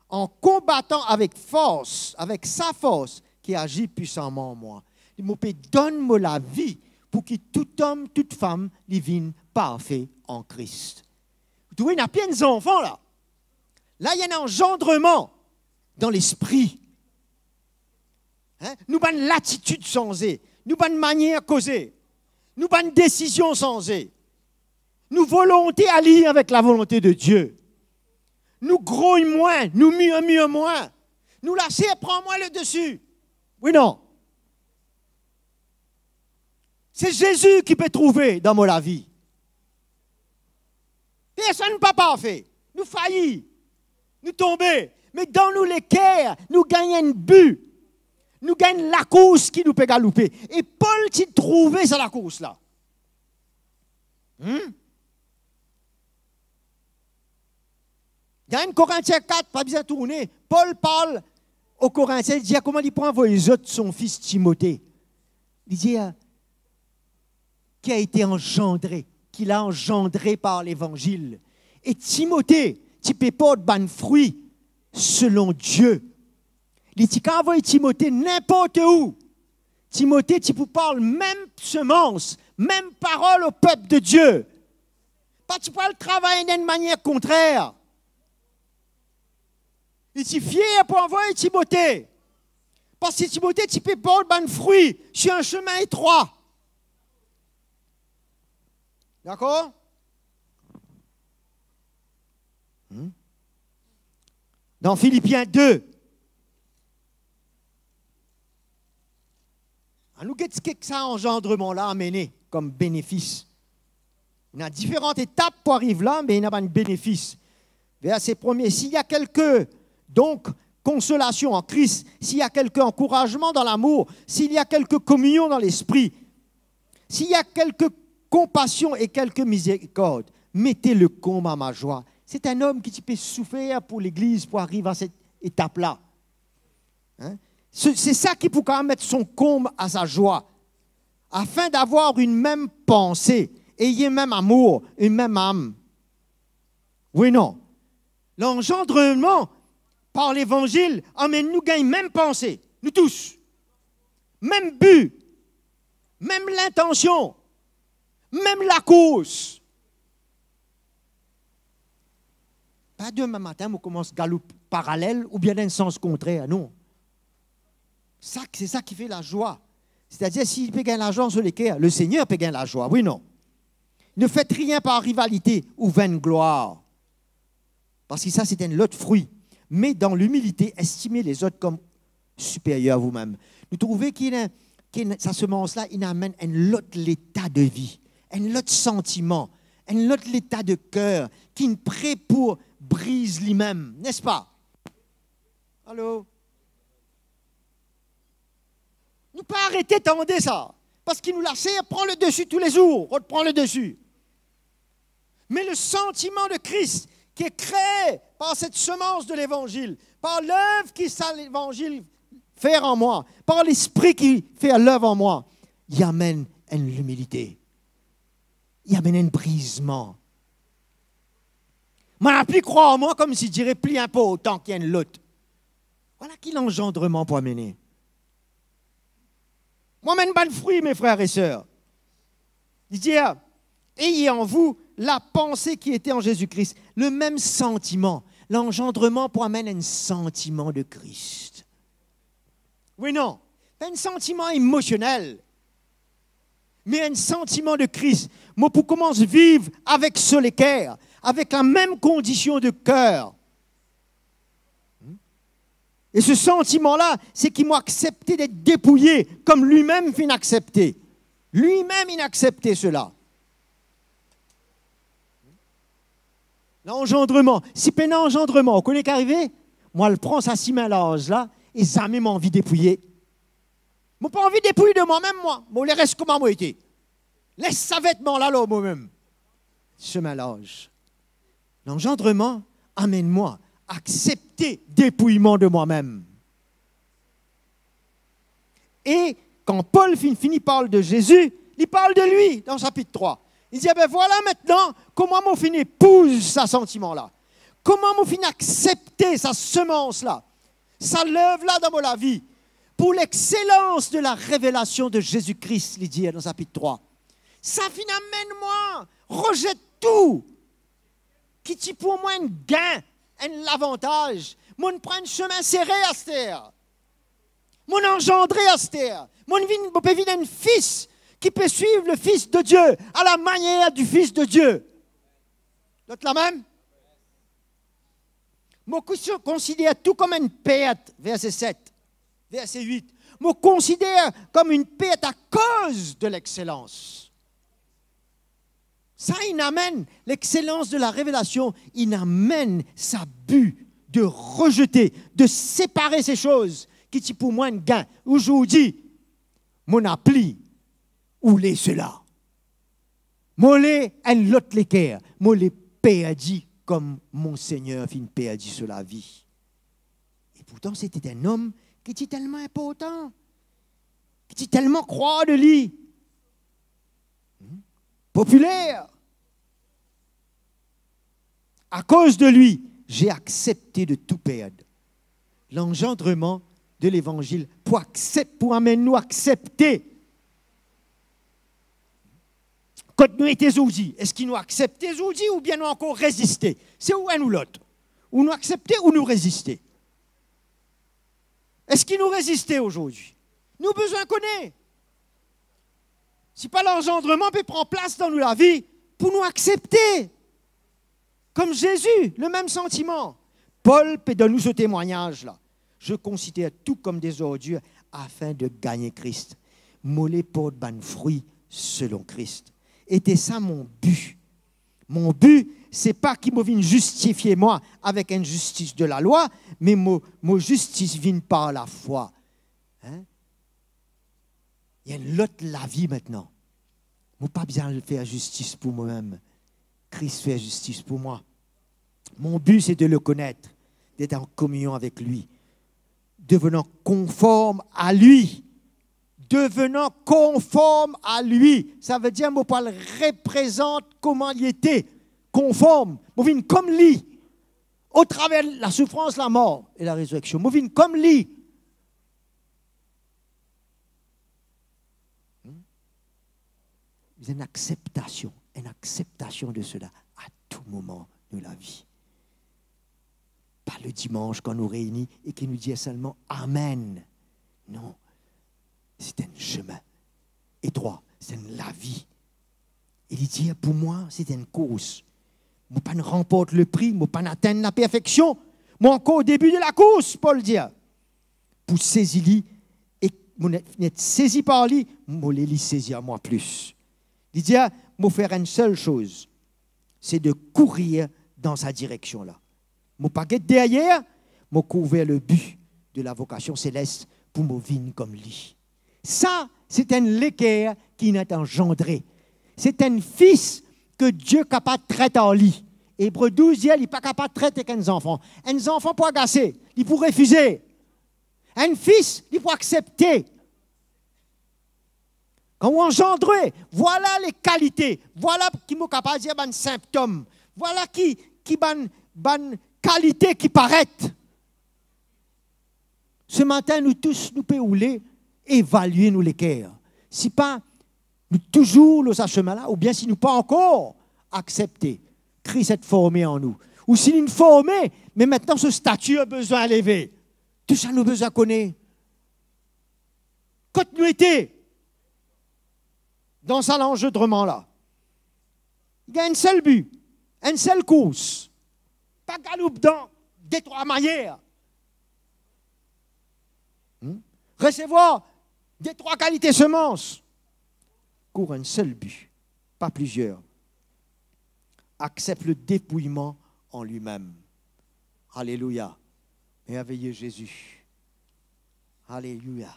en combattant avec force, avec sa force qui agit puissamment en moi. Mo pe donn mo lavi pou ki tou om, tou fam, li vinn parfe an Kris. Ou trouve, ena pli enn zanfan la. La, ena anzandreman dan lespri. Hein? Nou bann latitid sanze, nou bann manier koze, nou bann desizion sanze. Nou volonte align avek lavolonte de Dieu. Nou grogn mwin, nou mirmir mwin. Nou laser pran mwin ledesi. Wi, non? Se Zezi ki pe trouve dan mo lavi. Personn pa parfe. Nou fayi. Nou tonbe. Me dan nou leker, nou gagn enn bi. Nou gagn lakours ki nou pe galoupe. E Pol ti trouve sa lakours la. Hmm? Dan enn Korintien kat, pa bizin tourne, Pol parl o Korintien, li dir kouma li pou avoy zot so fis Timote. Li dir, qui a été engendré, ki la anzandre par levanzil. E Timote ti pe port bann fri selon Die. Li ti kav avoy Timote ninport ou. Timote ti pou parl mem semans, mem parol o pep de Die. Pa ti pou al travay dan enn manier kontrer. Li ti fier pou avoy Timote. Parski Timote ti pe port bann fri sur un chemin étroit. Dakor? Hmm? Dan Filipien de, anou get ki sa anzandreman la amene kom benefis. Ena diferan etap pou ariv la, me ena bann benefis. Verse premie, s'il y a quelque, donc, consolation en Christ, s'il y a quelque encouragement dans l'amour, s'il y a quelque communion dans l'esprit, s'il y a quelque compassion et quelque miséricorde, mettez le comble à ma joie. Se enn om ki ti pe soufer pou legliz pou ariv a set etap la. Hein? Se, se sa ki pou kapav met son comble à sa joie, afin d'avoir une même pensée, ayez même amour, une même âme. Wi, non? Lanzandreman par levanzil amenn nou gagn mem panse, nou tous. Mem bi, mem lintansion, mem lakours. pa demin matin mo koumans galoup paralel oubien dan sans kontrer, non. Sa, se sa ki fer lazwa. Setadir, si li pe gagn lazwa dan so leker, Lesegner pe gagn lazwa, wi, non? Ne faites rien par rivalité ou vaine gloire. Parski sa, se enn lot fri. Me dan limilite, estime lezot kom siperyer a voumem. Nou trouve ki ena, ki ena, sa semans la, inn amenn enn lot leta de vi, enn lot santiman, enn lot leta de ker, ki'nn pre pou briz limem, nespa? Alo? Nou pa arete tande sa, parski nou laser pran le desi toulezour, rod pran le desi. Me le santiman de Kris ki est kree par set semans de Levanzil, par lev ki sa Levanzil fer an mwa, par Lespri ki fer lev an mwa, li amenn enn limilite. Li amenn enn brizman. Mo pli krwar mwa koumsidire pli inportan ki enn lot. Vwala ki lanzandreman pou amene. Mo amenn bann fri, mes frères et sœurs. Li dir, ayez en vous la pensée qui était en Jésus-Christ. Le mem santiman. Lanzandreman pou amenn enn santiman de Kris. Wi, non? Pa enn santiman emosionel, me enn santiman de Kris. Mo pou koumans viv avek so leker, avek lamem kondision de ker. E se santiman la, se ki mo aksepte det depouye, kom limem finn aksepte. Limem inn aksepte sela. Lanzandreman. Si pena lanzandreman, ou kone ki arive? Mo al pran sa simin larz la, e zame mo anvi depouye. Mo pa anvi depouy de mwa mem, mwa. Mo le res kouma mo ete. Les sa vetman la lor mo mem. Simin larz. Lanzandreman amenn mwa aksepte depouyman de mwa mem. E kan Pol finn fini parl de Zezi, li parl de li dan sapit trwa. Li dir, "Be vwala, aster kouma mo finn epouz sa santiman la, kouma mo finn aksepte sa semans la, sa lev la dan mo lavi, pour l'excellence de la révélation de Jésus-Christ," li dir dan sapit trwa. Sa finn amenn mwa rezet tou ki ti pou mwa enn gin, enn lavantaz. Mo'nn pran enn semin sere aster. Mo'nn anzandre aster. Mo'nn vinn, mo pe vinn enn fis ki pe swiv le Fils de Dieu, à la manière du Fils de Dieu. Zot la mem? Mo konsi-, konsider tou kom enn pert, verse set, verse wit. Mo konsider kom enn pert akoz de lexselans. Sa inn amenn, l'excellence de la révélation inn amenn sa bi de rezete, de separe se soz ki ti pou mwa enn gin. Ozordi, mo napa pli oule sela. Mo le enn lot leker, mo le perdi kom mo Segner finn perdi so lavi. E pourtan, se ti enn nom ki ti telman inportan, ki ti telman krwar de li. Hmm? Popiler. Akoz de li, j'ai accepté de tout perdre. Lanzandreman de levanzil pou aksep-, pou amenn nou aksepte. Kot nou ete zordi, eski nou aksepte zordi oubien nou ankor reziste? Se ou enn ou lot. Ou nou aksepte ou nou reziste. Eski nou reziste ozordi? Nou bizin kone. Si pa lanzandreman pe pran plas dan nou lavi pou nou aksepte. Kom Zezi, le mem santiman. Pol pe donn nou so temwagnaz la. Je considère tout comme des ordures afin de gagner Christ. Mo le port bann fri selon Kris. E se sa mo bi. Mo bi, se pa ki mo vinn zistifie mwa avek enn zistis de lalwa, me mo, mo zistis vinn par lafwa. Hein? Ena enn lot lavi aster. Mo pa bizin al fer zistis pou momem. Kris fer zistis pou mwa. Mon but, c'est de le connaître, d'être en communion avec lui, devenant conforme à lui. Devenant conforme à lui. Sa ve dir mo pou al reprezant kouma li ete, konform. Mo vinn kom li, au travers la souffrance, la mort et la résurrection. Mo vinn kom li. Hmm? Enn akseptasion, enn akseptasion de sela a tou moman de lavi. Pa le dimans kan nou reyini e ki nou dir selman amen. Non. Se enn semin etrwa, se enn lavi. E li dir, pou mwa, se enn kours. Mo pa'nn ranport lepri, mo pa'nn atenn laperfeksion. Mo ankor o debi de lakours, Pol dir. Pou sezi li, e mo net, net sezi par li, mo le li sezir mwa plis. Li dir, mo fer enn sel soz, se de kourir dan sa direksion la. Mo pa get deryer, mo kour ver le bi de la vokasion selest pou mo vinn kom li. Sa, se enn leker ki inn et anzandre. Se enn fis ki Bondie kapav tret ar li. Ebre douz dir, li pa kapav tret ek enn zanfan. Enn zanfan pou agase, li pou refize. Enn fis, li pou aksepte. Kan ou anzandre, vwala le kalite, vwala ki mo kapav dir bann sinptom, vwala ki, ki bann, bann kalite ki paret. Se matin, nou tous, nou pe oule evalie nou leker. Si pa, nou touzour lor sa semin la, oubien si nou pa ankor aksepte Kris et forme an nou, ou si linn forme, me aster so stati bizin leve. Tou sa nou bizin kone. Kot nou ete dan sa lanzandreman la? Li gagn enn sel bi, enn sel kours. Pa galoup dan detrwa manier. Hmm? Resevwar detrwa kalite semans. Kour enn sel bi, pa plizier. Accepte le dépouillement en lui-même. Alelouya. Merveye Zezi. Alelouya.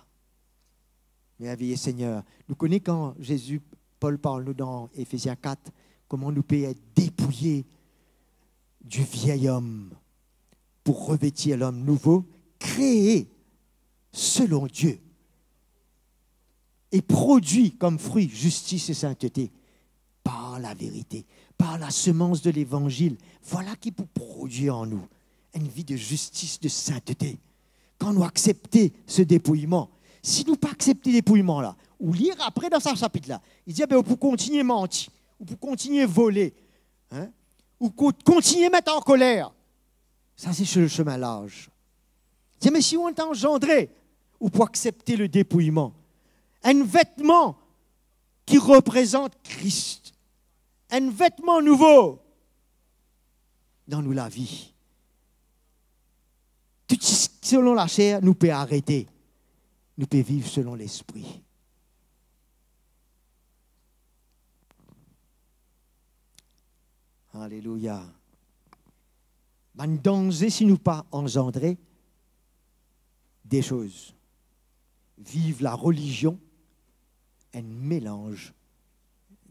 Merveye Segner. Nou kone kan Zezi, Pol parl nou dan Efezien kat, kouma nou pe et depouye di viey om pou revetir lom nouvo, kree selon Die e prodwir kom fri zistis e sintete par laverite, par lasemans de levanzil. Vwala ki pou prodwir an nou enn vi de zistis, de sintete. Kan nou aksepte se depouyman, si nou pa aksepte depouyman la, ou lir apre dan sa sapit la, li dir, be, ou pou kontigne manti, ou pou kontigne vole, hein? Ou pou kontigne met ankoler. Sa se sir le semin larz. Dir, me si ou anzandre, ou pou aksepte le depouyman. Enn vetman ki reprezant Kris. Enn vetman nouvo dan nou lavi. Tou ki selon laser, nou pe arete. Nou pe viv selon Lespri. Alelouya. Bann danze si nou pa anzandre de soz. Viv larelizion, enn melanz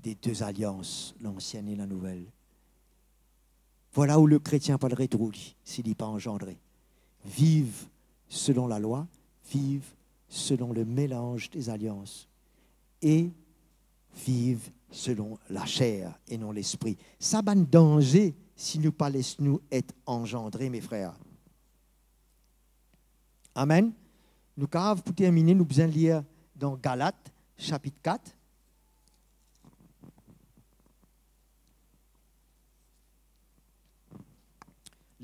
de de alians, lansienn e lanouvel. Vwala ou le kretien pa le retrouv li, si li pa anzandre. Viv selon lalwa, viv selon le melanz de alians. E viv selon laser e non lespri. Sa bann danze si nou pa les nou et anzandre, me frer. Amen. Nou kav pou termine, nou bizin lir dan Galat, sapit kat.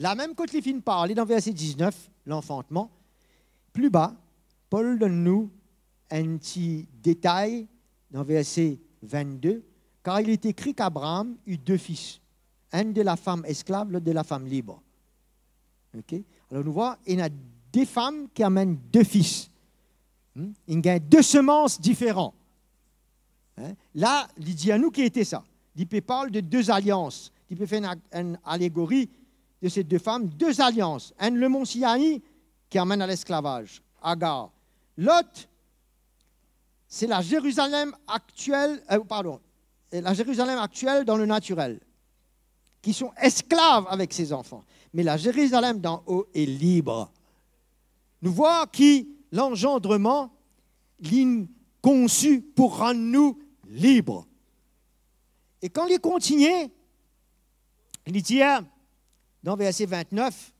Lamem kot li finn parle dan verse diznef, lanfantman, pli ba, Pol donn nou enn ti detay dan verse vennde, car il est écrit qu'Abraham eut deux fils, un de la femme esclave, l'autre de la femme libre. Ok? Alor nou vwar, ena de fam ki amenn de fis. Hmm? Inn gagn de semans diferan. Hein? La, li dir nou ki ete sa. Li pe parl de de alians. Li pe fer enn, enn alegori de se de fam, de alians. Enn le Mont Sinai ki amenn a lesklavaz, Agar. Lot, se la Zerizalem aktiel, euh, pardon, la Zerizalem aktiel dan le natirel, ki son esklav avek se zanfan. Me la Zerizalem dan o e libre. Nou vwar ki lanzandreman, li konsi pou rann nou libre. E kan li kontigne, li dir dan verse vennef,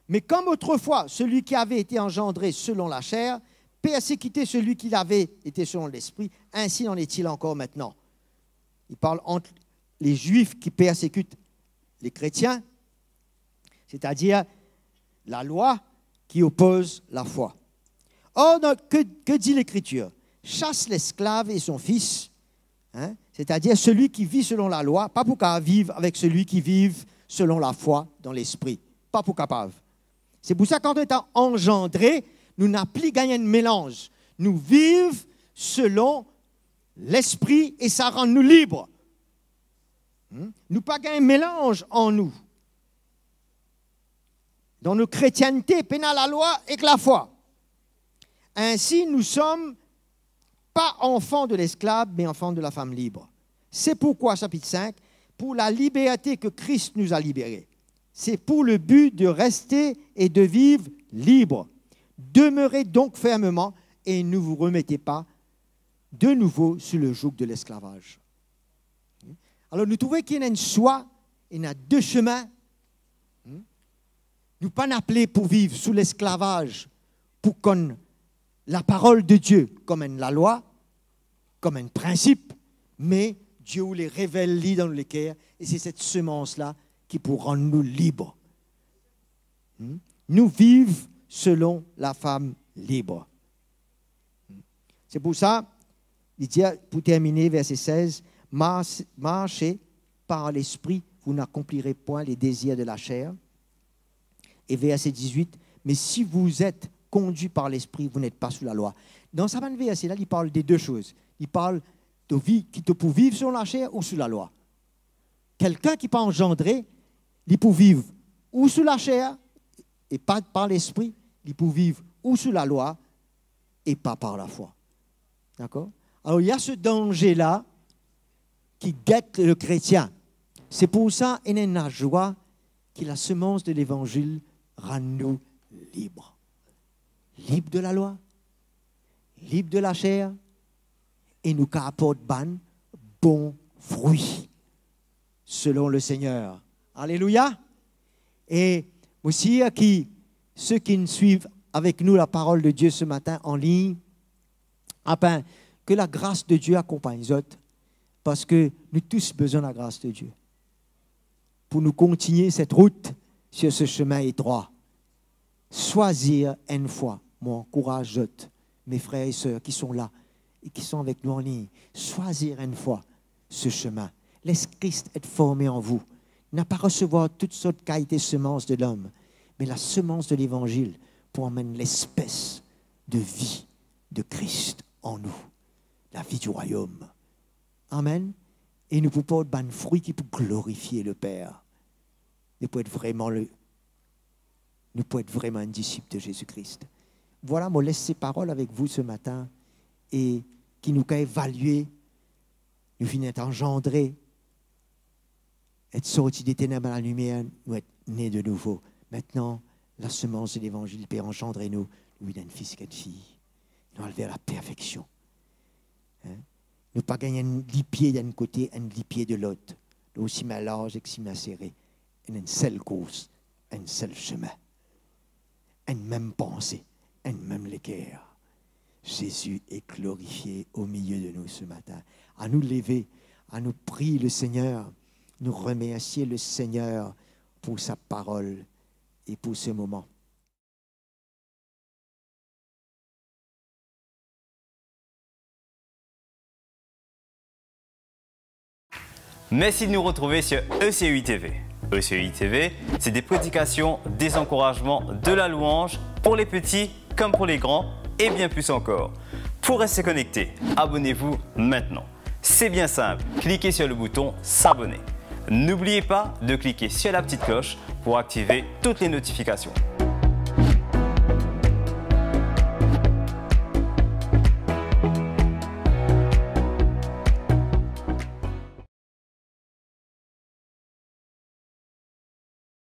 mais comme autrefois, celui qui avait été engendré selon la chair persécutait celui qui l'avait été selon l'esprit, ainsi en est-il encore maintenant. Il parle entre les Juifs qui persécutent les chrétiens, c'est-à-dire la loi qui oppose la foi. Or, dans, que, que dit l'Écriture ? Chasse l'esclave et son fils, hein, c'est-à-dire celui qui vit selon la loi, pa pou kapav viv avek selui ki viv selon lafwa dan lespri. Pa pou kapav. Se pou sa, kan nou ete anzandre, nou napa gagn enn melanz. Nou viv selon Lespri e sa rann nou lib. Hmm? Nou pa gagn melanz an nou. Dan nou kretiennte, pena lalwa ek lafwa. Ainsi, nous sommes pas enfants de l'esclave, mais enfants de la femme libre. C'est pourquoi, chapitre cinq, pour la liberté que Christ nous a libérés. C'est pour le but de rester et de vivre libre. Demeurez donc fermement et ne vous remettez pas de nouveau sous le joug de lesklavaz. Alor, nou trouve ki ena enn swa, ena de semin. Nou pa apele pou viv sou lesklavaz, pou konn laparol de Die kom enn lalwa, kom enn prinsip, me Die oule revel li dan nou leker, e se set semans la ki pou rann nou lib. Hmm? Nou viv selon la femme libre. Se pou sa, li dir, pou termine, verse sez, "Marche, marche par l'Esprit, vous n'accomplirez point les désirs de la chair." E verse dizuit, "Mais si vous êtes conduit par l'Esprit, vous n'êtes pas sous la loi." Dan sa bann verse la, li parl de de soz. Li parl to vi, ki to pou viv selon laser ou sou lalwa. Kelkenn ki pa anzandre, li pou viv ou sou laser e pa par Lespri, li pou viv ou sou lalwa e pa par lafwa. Dakor? Alor, il y a ce danger-là qui guette le chrétien. Se pou sa, ena enn lazwa ki la semans de levanzil rann nou lib. Lib de lalwa, lib de laser, e nou kapav port bann bon frwi selon Lesegner. Alelouya! E mo sir ki seki swiv avek nou laparol de Die se matin an lign, afin ke lagras de Die akonpagn zot, parski nou tous bizin lagras de Die pou nou kontigne set rout sir se semin etrwa. Swazir enn fwa, mo ankouraz zot, mes frères et sœurs qui sont là et qui sont avec nous en ligne, swazir enn fwa se semin. Les Kris et forme an vou. Napa resevwar tou sort kalite semans de lom, me la semans de levanzil pou amenn lespes de vi de Kris an nou, lavi di rwayom. Amen. E nou pou port bann frwi ki pou glorifie Leper. Nou pou et vreman le, nou pou et vreman enn disip de Zezi Kris. Vwala, mo les se parol avek vou se matin e ki nou kapav evalie, nou finn et anzandre, et sorti de teneb a lalimier, nou et ne de nouvo. Aster, lasemans de levanzil pe anzandre nou, nou vinn enn fis ek enn fi. Nou al ver laperfeksion. Hein? Nou pa gagn enn lipie d'enn kote, enn lipie de lot. Lor simin larz ek simin sere, enn, enn sel kours, enn sel semin. Enn mem panse, enn mem leker. Zezi est glorifié au milieu de nous ce matin. Anou leve, anou priye Lesegner, nou remersie Lesegner pou sa parol e pou se moman. Merci de nous retrouver sur E C U I T V. E C U I T V, c'est des prédications, des encouragements, de la louange pour les petits comme pour les grands et bien plus encore. Pour rester connecté, abonnez-vous maintenant. C'est bien simple, cliquez sur le bouton s'abonner. N'oubliez pas de cliquer sur la petite cloche pour activer toutes les notifications.